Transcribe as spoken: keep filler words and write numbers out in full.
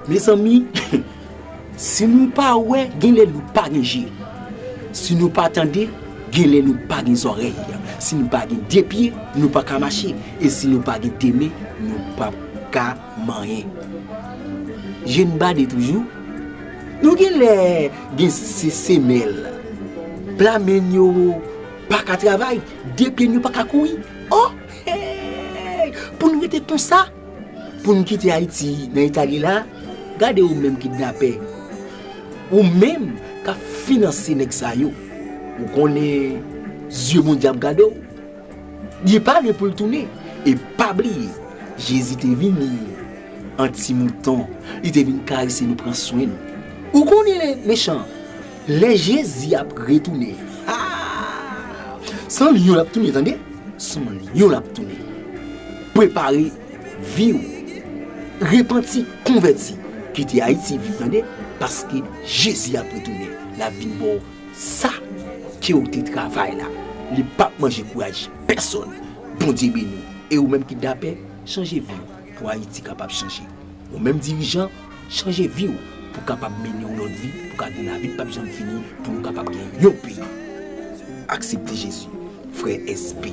Mezanmi, si nou pa wè, gen lè nou pa gen je. Si nou pa tande, gen lè nou pa gen zòrèy. Si nou pa gen de pye, nou pa ka mache. E si nou pa gen de men, nou p ap ka manyen. Je n bade toujou. Nou gen lè gen se semèl. Pla men n yo pa ka travay. De pye n yo pa ka kouri. Oh! Hey! Pou n rete konsa, pou n kite Ayiti nan eta li la, gade ou menm kidnapè. Ou menm k ap finanse nèg sa yo. Ou konnen zye Bondye ap gade w. Li pa lwen pou l tounen. E pa bliye, Jezi te vini an ti mouton. Li te vin karese nou, pran swen nou. Ou konnen mechan, lè Jezi ap retounen, ah, se an lyon l ap tounen, tande. Se an lyon l ap tounen. Prepare vi w. Repanti, konvèti. Kite Ayiti viv, tande. Paske Jezi ap retounen. L ap vin ba w sa ke w te travay la. Li p ap manje kouraj pèsonn. Bondye beni w. E ou menm kidnapè, chanje vi w pou Ayiti kapab chanje. Ou menm dirijan, chanje vi w pou kapab mennen yon lòt vi, pou ka gen lavi k p ap janm fini, pou nou kapab gen yon peyi. Aksepte Jezi, frè S P.